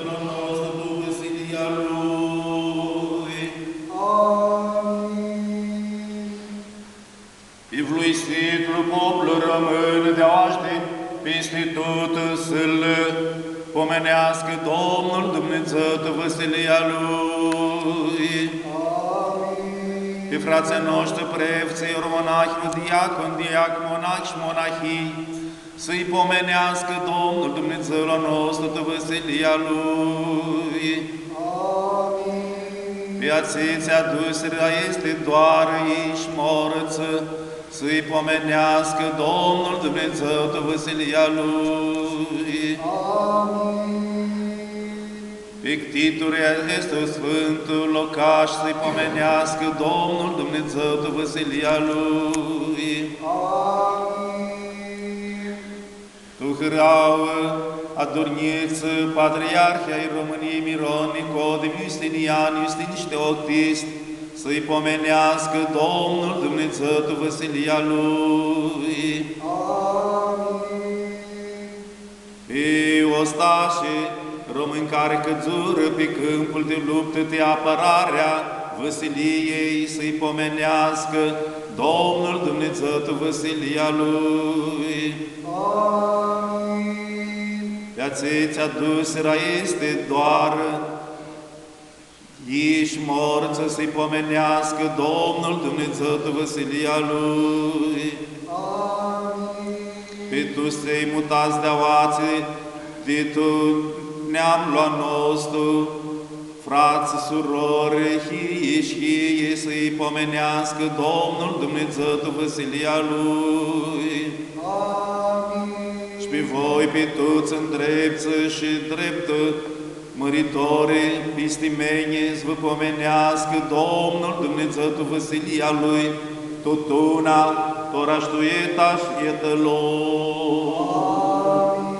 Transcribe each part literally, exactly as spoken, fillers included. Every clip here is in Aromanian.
Domnul nostru tu vãsilia lui. Amin. Ivluisitlu poplu român, di aoa shi pisti tut, s-lu pomeneascã Domnul Dumnidzã tu vãsilia lui. Amin. Pi fratslji a noshtri preftsã, ieromonahi, diaconi, diaconj, monahi shi monahii, s-lji pomeneascã Domnul Dumnidzãlu a nostru tu vãsilia lui. Amin. Pi atselj tsi adusirã aestã doarã, yii shi mortsã, s-lji pomeneascã Domnul Dumnidzã tu vãsilia lui. Amin. Pi ctituri aestu sfãntu locash s-lji pomeneascã Domnul Dumnidzã tu vãsilia lui. Amin. Tu hãrauã, adurnjits, patriarhi ai Romãniei Miron, Nicodim, Iustinian, Iustin shi Teotist, s-lji pomeneascã Domnul Dumnidzã tu vãsilia lui. Amin. Pi ostashi români cari cãdzurã pi cãmpul di luptã ti apãrarea vãsililjei, s-lji pomeneascã Domnul Dumnidzã tu vãsilia lui. Amin. Pi atselj tsi adusirã aestã doarã, yii shi mortsã, s-lji pomeneascã Domnul Dumnidzã tu vãsilia lui. Amin. Pi tuts atselj mutats di aoatsi di tu neamlu a nostru, frats, surori, hilji shi hilji, s-lji pomeneascã Domnul Dumnidzã tu vãsilia lui. Amin. Shi pi voi, pi tuts ndreptsã shi dreptã mãritori, pisti menj s-vã pomeneascã Domnul Dumnidzã tu vãsilia lui, tutuna, tora shi tu eta shi etalou. Amin.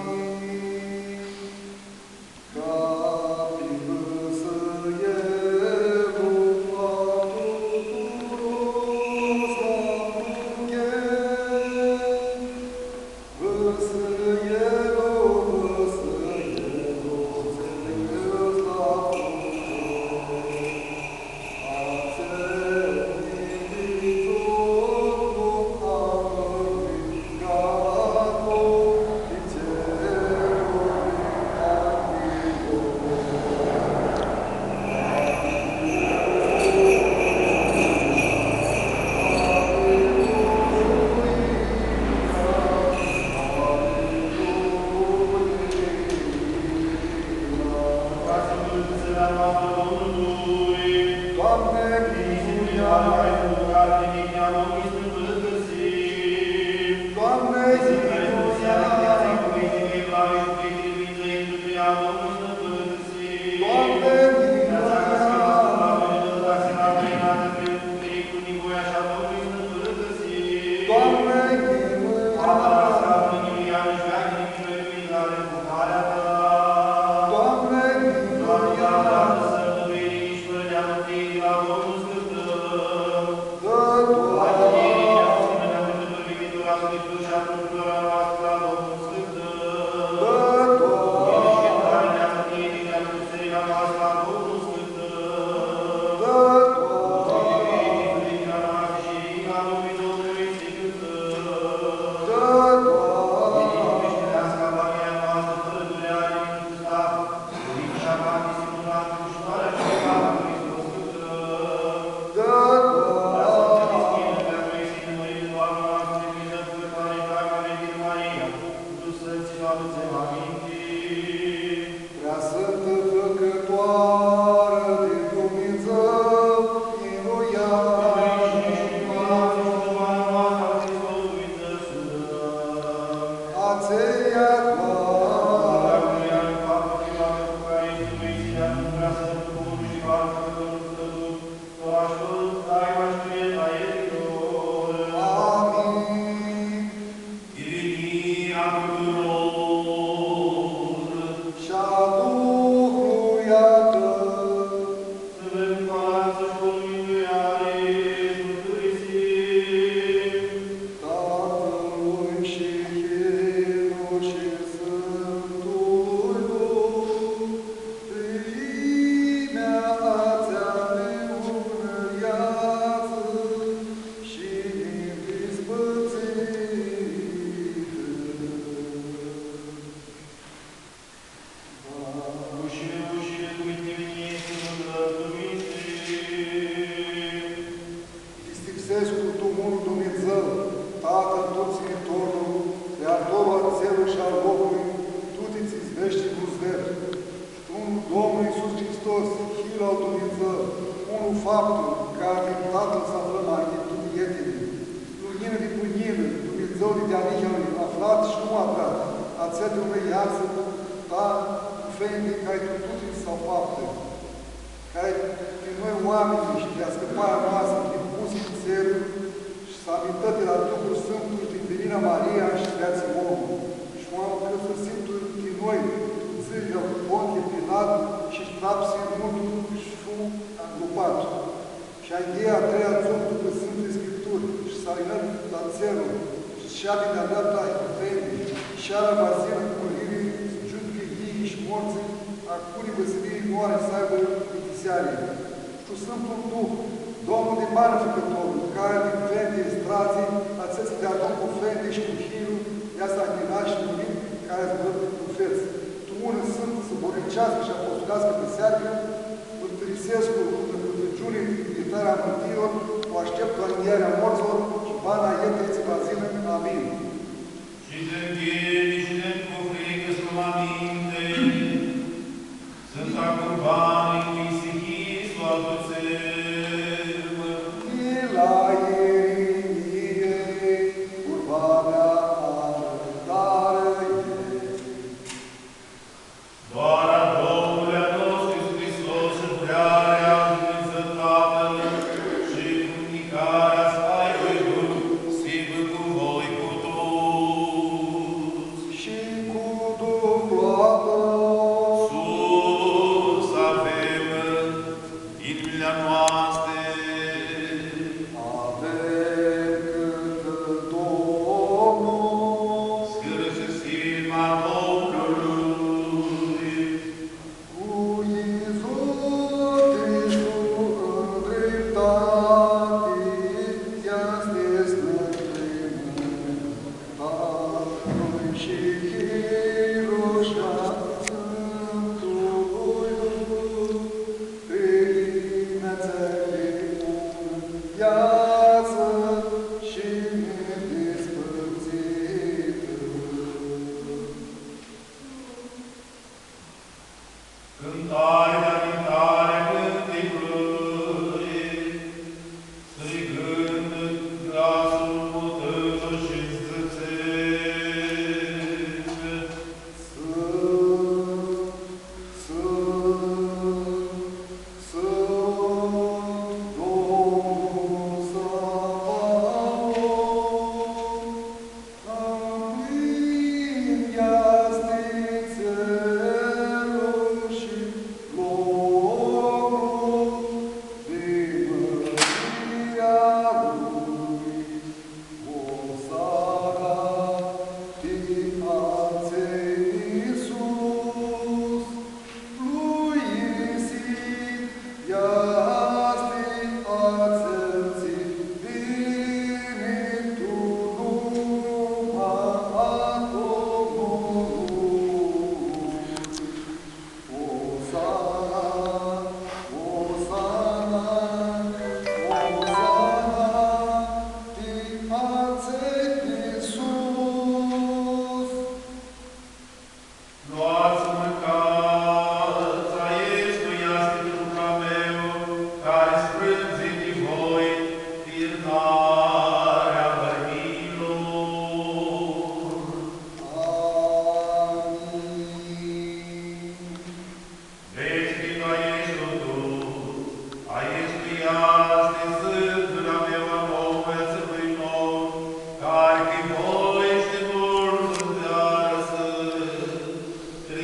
Dumnidzã, unlu faptu, cari di Tatãl s-aflã ma di tuti etili. Lunjinã di lunjinã, Dumnidzã di dealihea lui, aflat shi nu adrat, atsel di unã iartsã ta, cu fendi, cari tu tuti s-au faptã, cari ti noi oaminjlji shi ti ascãparea noastrã, ti pusã tu tserlu, shi s-amintã di la Duhul Sãmtu shi di Virina Maria shi s-featsi om. Shi u acãtsãsim ti noi tu dzãlili al Pontie Pilat shi trapsi multu shi fu angrupat. Shi anghea a treia dzua dupã Sãmtili Scripturi shi s-alinã la tserlu shi s-shadi di-a dreapta a Fendi, shi iara va s-yinã cu mãriri s-giudicã yiii shi mortsãlj, a cui vãsilii nu ari s-aibã bitiseari. Shi Sãmtul Duh, Domnul di mari Fãcãtorlu, cari di Fendi s-tradzi, atsel s-deadun cu Fendi shi cu Hilju, ia s-anghinash shi murim, cari zburãm ti profets. Tu unã sãmtã, zburniceascã shi apostoleascã bisearicã, mãrturisescu unã cãrtãciuni di ljirtarea a mãrtiilor, u ashteptu anghiearea a mortsãlor shi bana a etei tsi va s-yinã. Amin. Shi ti nchini shi ti cu fricã s-lu aminti, Sãmta Curbani, cu isihii s-u adutsem. Di la irinjii, Curbanea arãtarã ei. Doara a Domnului a nostru Iisus Hristos shi vrearea lui Dumnidzã Tatãl shi cununicarea a Sfãntului Duh s-hibã cu voi cu tuts. Shi cu Duhlu a tãu. Sus avem inimili a noasti. Avem cãtrã Domnul. S-hãrãsãsim a Domnului. Cu yinduti shi cu ndriptati easti s-nã ncljinãm Tatãlui shi Hiljlui shi a Sãmtului Duh, tri yinã tsi unã viatsã shi nidispãrtsitã. Cãntari di amintari a cãnticlui, strigãndu glasul cu tãnuri shi dzãtsem: Sãmtu, Sãmtu, Sãmtu, Domnul Sabaot. Amplinit easti tserlu shi loclu di mãrirea lui. Osana ti Atsel di Sus. Lui isit easti atsel tsi vini tu numa a Domnului. Osana, Osana, Osana ti Atsel di Sus. Luats, mãcats, aestu easti truplu a meu, cari s-frãndzi ti voi ti ljirtarea a vãrniilor. Amin. Bets di tu aestu tuts, aestu easti sãndzili a meu, a noului, a tsãlui nov, cari ti voi shi ti multsã s-deadi sãmtu.